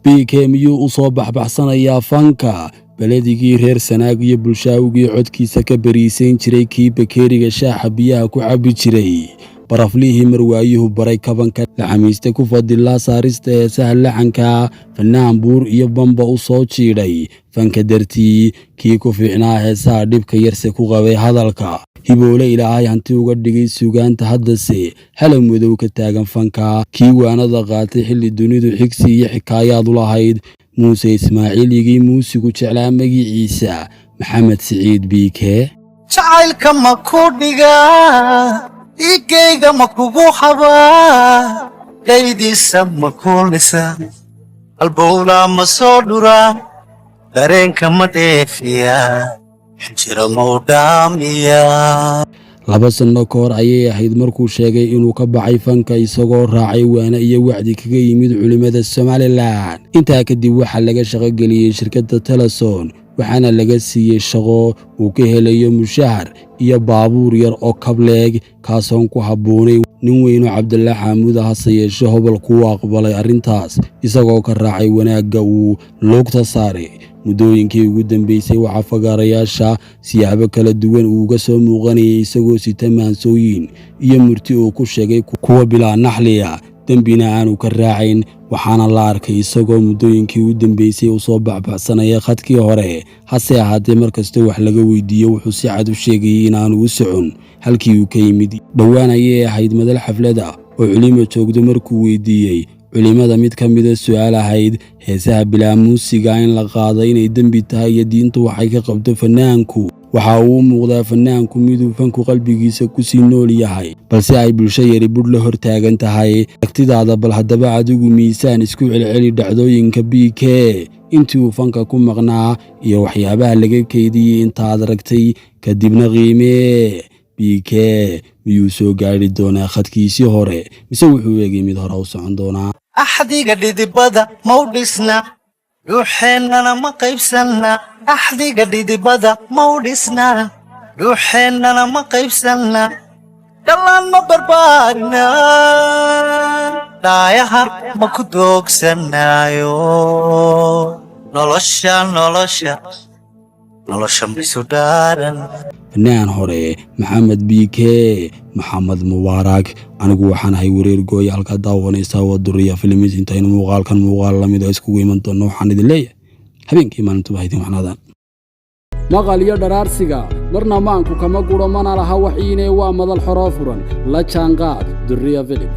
BK miyuu u soo baxbaxsanayaa fanka? Beledigii reer Sanaag iyo Bulshaawigii codkiisa ka bariisayn jiray, kii bakeeriga shaaxa biyaha ku cabbi jiray, baraflihii marwaayuhu baray kabanka, laxamiiste ku fadilaa saarista heesaha laxanka, fanaan buur iyo bamba u soo jiidhay fanka dartii, kii ku fiicnaa heesaha dhibka yarse ku qabay hadalka, hiboole Ilaahay hanti uga dhigay sugaanta, haddase halag madow ka taagan fanka, kii waanada qaatay xilli dunidu xigsi iyo xikaayaad u lahayd, Muuse Ismaaciiligii muusigu jeclaa, magiciisa Maxamed Siciid BK. Jacaylka ma ku dhigaa? Dhiiggayga ma kugu xabaa? Dhaydiisa ma kuulisa? Halbowlaa ma soo dhuraa? Dareenka ma dheefiyaa? Xinjiro mau dhaamiyaa? 2 sanno ka hor ayay ahayd markuu sheegay inuu ka baxay fanka, isagoo raacay waane iyo wacdi kaga yimid culimmada Somalilan. Intaa kadib waxaa laga shaqogeliyey shirkadda Telesom, waxaana laga siiyey shaqo uu ka helayo mushahar iyo baabuur yar oo kableeg, kaasoon ku habboonay nin weyno Cabdalla Xaamuuda. Hase yeeshe hobol kuu aqbalay arrintaas, isagoo ka raacay wanaagga uu luugta saaray. Muddooyinkii ugu dambeysay waxaa fagaarayaasha siyaabo kala duwan uu uga soo muuqanayay isagoo sita maansooyin iyo murti uu ku sheegay kuwa bilaa naxliya, dembina aanu ka raacayn. Waxaana la arkay isagoo muddooyinkii u dambeysay u soo baxbaxsanaya khadkii hore. Hase ahaatee, markasta wax laga weydiiyo, wuxuu si cad u sheegayay inaanu u socon halkii uu ka yimid. Dhowaan ayay ahayd madal xaflada oo culimo joogto markuu weydiiyey culimmada mid ka mida su'aal ahayd heesaha bilaa muusiga in la qaado inay dembi tahay iyo diintu waxay ka qabto fanaanku. Waxa uu u muuqdaa fanaanku miduu fanku qalbigiisa kusii nool yahay, balse ay bulsho yari budh la hor taagan tahay. Aragtidaada bal haddaba adigu miisaan isku celceli dhacdooyinka BK intii uu fanka ku maqnaa iyo waxyaabaha laga keydiyey intaad aragtay, kadibna qiimee. BK miyuu soo gaadhi doonaa khadkiisii hore, mise wuxuu eegay mid hore u socon doonaa? Axdiga dhidibada mau dhisna? Dhuuxeennana ma qaybsanna? Axdiga dhidibada mau dhisna? Dhuuxeennana ma qaybsanna? Dhallaan ma barbaarina? Dhaayaha ma ku doogsanaayo? Nolosha, nolosha, nolosha maisu dhaaran? Fanaan hore Maxamed BK Maxamed Mubaarag. Anigu waxaan ahay Wareer Gooya, halkaa daawanaysaa waa Duriya Filmis. Intaynu muuqaalkan muuqaal lamid a iskugu iman doonno, waxaan idin leeyahay habeenkii maalintuba haydin waxnaadaan. Maqal iyo dharaarsiga marna maanku kama guro, mana laha waxiinee, waa madal xoroo furan. La jaanqaad Duriya Films.